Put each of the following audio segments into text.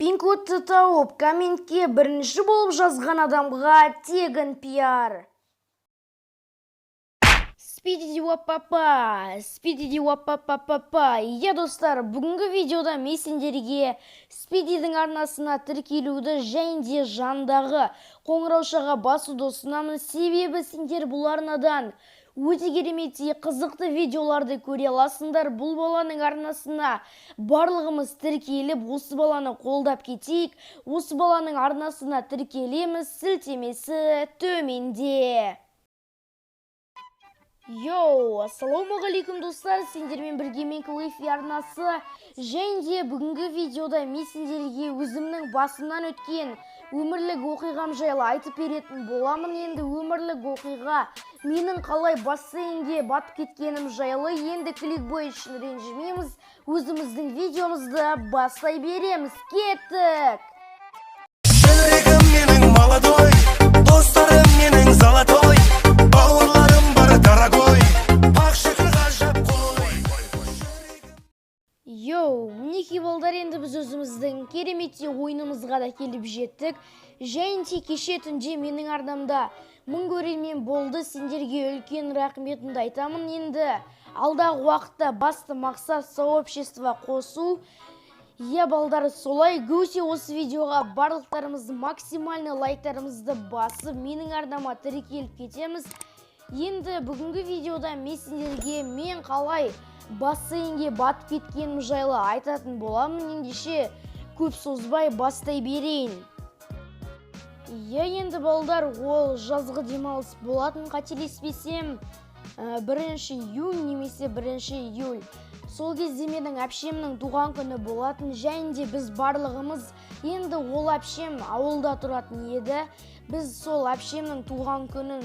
Пин-кодты тауып, комментке бірінші болып жазған адамға тегін пиар. Спидиди уаппапа, спидиди уаппапапапа. Иә, достар, бүгінгі видеода мен сендерге Спидидің арнасына тіркелуді және де жандағы қоңыраушаға басуды ұсынамын. Себебі сендер бұл арнадан өте кереметтей қызықты видеоларды көре аласыңдар. Бұл баланың арнасына барлығымыз тіркеліп, осы баланы қолдап кетейік. Осы баланың арнасына тіркелеміз, сілтемесі төменде. Йоу, ассалаумағалейкум, достар, сендермен бірге мен, Клейфи арнасы. Және де бүгінгі видеода мен сендерге өзімнің басымнан өткен өмірлік оқиғам жайлы айтып беретін боламын. Енді өмірлік оқиға менің қалай бассейнге батып кеткенім жайлы. Енді кликбой үшін ренжімейміз, өзіміздің видеомызды бастай береміз. Кеттік! Жүрегім менің молодой, достарым менің золотой, бауырларым бар дорогой, ақ шүкір, ғажап қой. Йоу, мінекей, балдар, енді біз өзіміздің кереметтей ойынымызға да келіп жеттік. Және де кеше түнде менің арнамда 1000 көрермен болды. Сендерге үлкен рахметімді айтамын. Енді алдағы уақытта басты мақсат — сообщество қосу. Иә, балдар, солай. Гуси осы видеоға барлықтарымыз максимально лайктарымызды басып, менің арнама тіркеліп кетеміз. Енді бүгінгі видеода мен сендерге мен қалай бассейнге батып кеткенім жайлы айтатын боламын. Ендеше көп созбай бастай берейін. Иә, енді, балдар, ол жазғы демалыс болатын, қателеспесем, 1 июнь немесе 1 июль. Сол кезде менің әпшемнің туған күні болатын. Және де біз барлығымыз, енді ол әпшем ауылда тұратын еді, біз сол әпшемнің туған күнін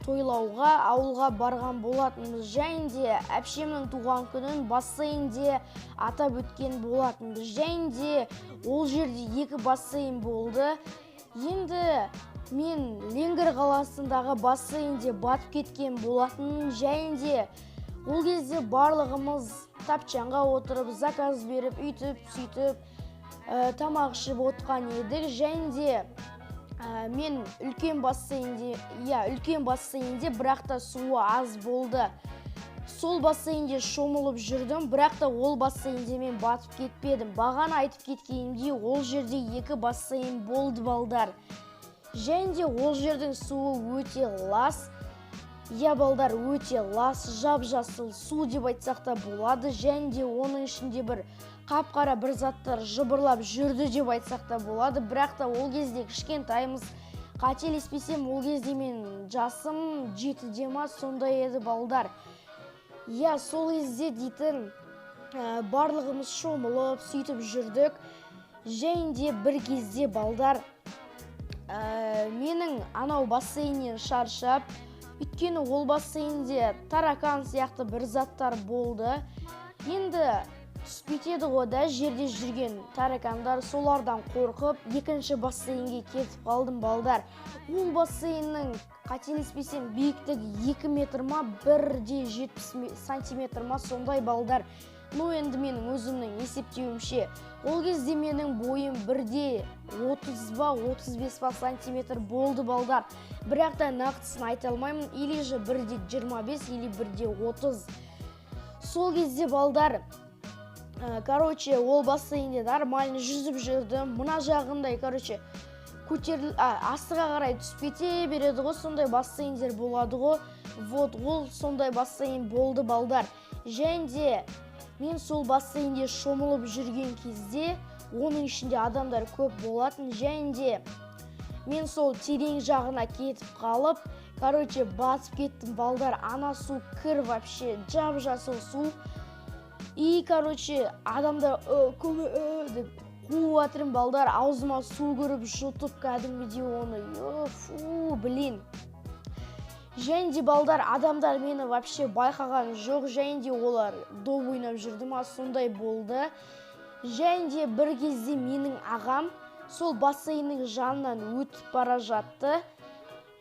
тойлауға ауылға барған болатынбыз. Және де әпшемнің туған күнін бассейнде атап өткен болатынбыз. Және де ол жерде екі бассейн болды. Енді мен Ленгір қаласындағы бассейнде батып кеткен болатын. Және де ол кезде барлығымыз тапчанға отырып, заказ беріп, үйтіп сөйтіп тамақ ішіп отқан едік. Және де мен үлкен бассейнде, иә, үлкен бассейнде, бірақ та суы аз болды, сол бассейнде шомылып жүрдім. Бірақ та ол бассейнде мен батып кетпедім. Бағана айтып кеткенімдей, ол жерде екі бассейн болды, балдар. Және де ол жердің суы өте лас. Иә, балдар, өте лас, жап жасыл су деп айтсақ та болады. Және де оның ішінде бір қап-қара бір заттар жыбырлап жүрді деп айтсақ та болады. Бірақ та ол кезде кішкентаймыз, қателеспесем, ол кезде мен жасым 7-де ма, сондай еді, балдар. Иә, сол кезде дейтін барлығымыз шомылып сөйтіп жүрдік. Және де бір кезде, балдар, менің анау бассейннен шаршап, өйткені ол бассейнде таракан сияқты бір заттар болды, енді түсіп кетеді ғой да жерде жүрген таракандар, солардан қорқып, екінші бассейнге кетіп қалдым, балдар. Ол бассейннің, қателеспесем, биіктігі 2 метр ма, 1,70 сантиметр ма, сондай, балдар. Ну, енді менің өзімнің есептеуімше, ол кезде менің бойым 1,30 ба, 35 па сантиметр болды, балдар. Бірақ та нақтысын айта алмаймын, или же 1,25, или 1,30. Сол кезде, балдар, короче, ол бассейнде нормально жүзіп жүрдім. Мына жағындай, короче, көтеріл, астыға қарай түсіп кете береді ғой, сондай бассейндер болады ғой. Вот, ол сондай бассейн болды, балдар. Және де мен сол бассейнде шомылып жүрген кезде оның ішінде адамдар көп болатын. Және де мен сол терең жағына кетіп қалып, короче, батып кеттім, балдар. Ана су кір вообще, жап жасыл су. И, короче, адамдар деп қуып жатырмын, балдар, аузыма су кіріп, жұтып кәдімгідей оны. Ё, фу, блин. Және де, балдар, адамдар мені вообще байқаған жоқ. Және де олар доп ойнап жүрді ма, сондай болды. Және де бір кезде менің ағам сол бассейннің жанынан өтіп бара жатты.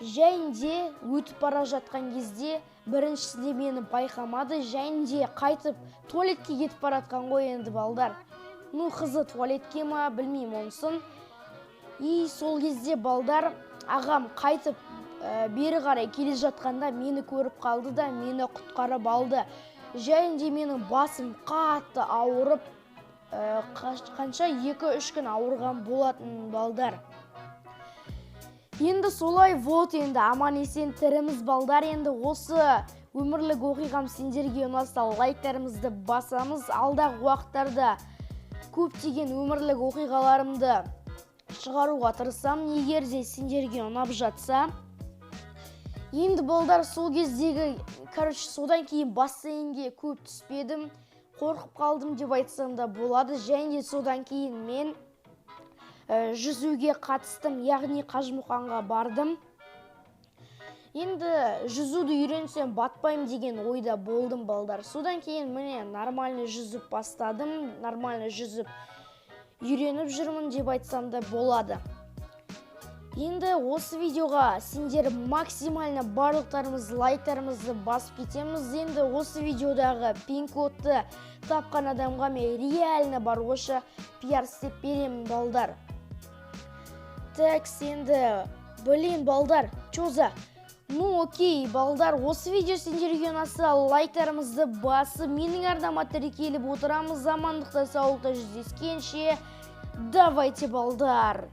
Және де өтіп бара жатқан кезде біріншісінде мені байқамады. Және де қайтып туалетке кетіп бара жатқан ғой енді, балдар. Ну, Ну, қызы туалетке ма, білмеймін онысын. И сол кезде, балдар, ағам қайтып бері қарай келе жатқанда мені көріп қалды да, мені құтқарып алды. Және де менің басым қатты ауырып, қанша, 2-3 күн ауырған болатын, балдар. Енді солай, вот, енді аман есен тіріміз, балдар. Енді осы өмірлік оқиғам сендерге ұнаса, лайктарымызды басамыз. Алдағы уақыттарда көптеген өмірлік оқиғаларымды шығаруға тырысамын, егер де сендерге ұнап жатса. Енді, балдар, сол кездегі, короче, содан кейін бассейнге көп түспедім, қорқып қалдым деп айтсам да болады. Және де содан кейін мен жүзуге қатыстым, яғни Қажымұқанға бардым. Енді жүзуді үйренсем, батпаймын деген ойда болдым, балдар. Содан кейін, міне, нормально жүзіп бастадым, нормально жүзіп үйреніп жүрмін деп айтсам да болады. Енді осы видеоға сендер максимально барлықтарымыз лайктарымызды басып кетеміз. Енді осы видеодағы пин кодты тапқан адамға мен реально бар осы пиар істеп беремін, балдар. Так, енді, блин, балдар, чё за... Ну окей, балдар, осы видео сендерге ұнаса, лайктарымызды басып, менің арнама тіркеліп отырамыз. Амандықта, саулықта жүздескенше, давайте, балдар.